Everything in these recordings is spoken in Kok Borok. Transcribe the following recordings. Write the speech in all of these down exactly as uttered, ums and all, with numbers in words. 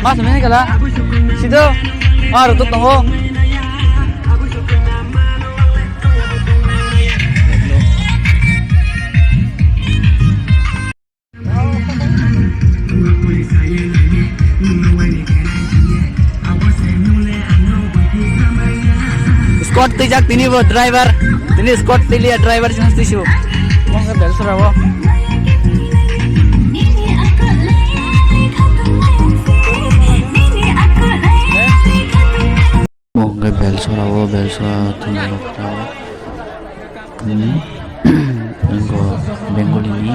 Mas mene kala. Sido. Ah, rutuk tongo. Scott twijak tini bo driver, tini Scott twilia driver chwng twisu. Mongkhe belsora bo. Mongkhe belsora bo, belsora thwngmung rok. Hmm. Wngkha Bengali ni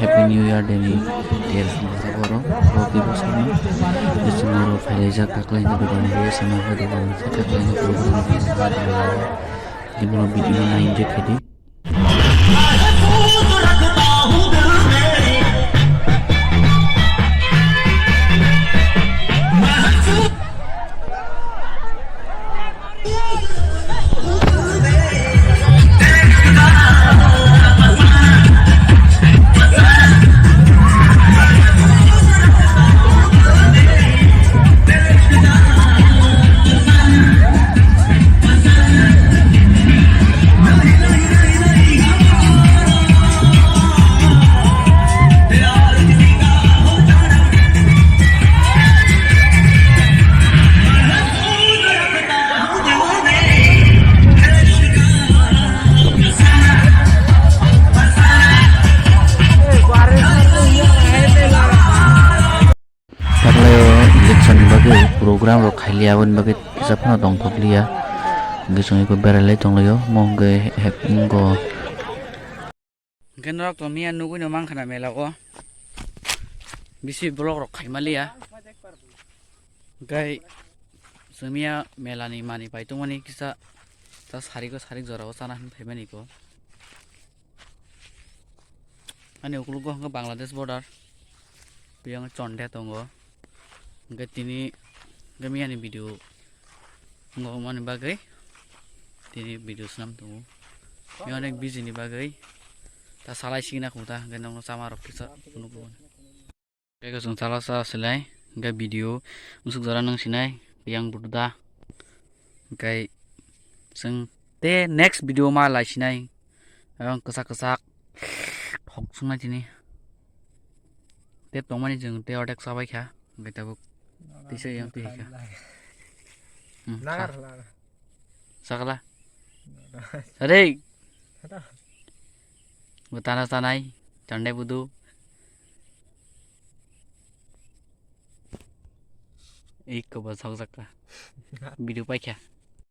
Happy New Year Day ni ter songkha borok, borok tei bwskango bising borok phailaijak, taklaini dogan hiye swnam khe dogan hiye taklaini program khe swnam khe dogan hiye. Tei borok video no nainjak khe di. Taklaio election ni bagwi program rok khailiya, aboni bagwi kisa phano tongthokliya. Hwnkhe chwng eko berai lai tonglaio, omo hwnkhe he-, he-, wngkho. Hwnkhe norok to miya nugwi no mankha na mela o. Bisi vlog rok khaima liya. Hwnkhe chwng miya mela ni manwi pai tongmani kisa ta sarik o sarik jora o chana hinwi phaimani ko. Ani ukulugo hwnkhe Bangladesh border. Tiyang chonde tongo. Hwnkhe tini hwnkhe miyani video wngmani bagwi tini video swnam tongo. Miya onek busy ni bagwi ta salai signa khuta hwnkhe nokno chama rok kisa phunukgo. Tei chwng chala cha silai, hwnkhe video musuk jora nung sinai, yang budu da. Hwnkhe chwng tei next video ma lai sinai, yang kwchak kwchak thok sungnai tini. Tei tongmani chwng tei ordek chabai kha, hwnkhe tabuk tisa yang twi kha. Hmm, Lagar, sa-, lagar. Sakala. Rei. Hata. Bo tana tanai, chande budu. Iko bo sok jaka. Video paikha.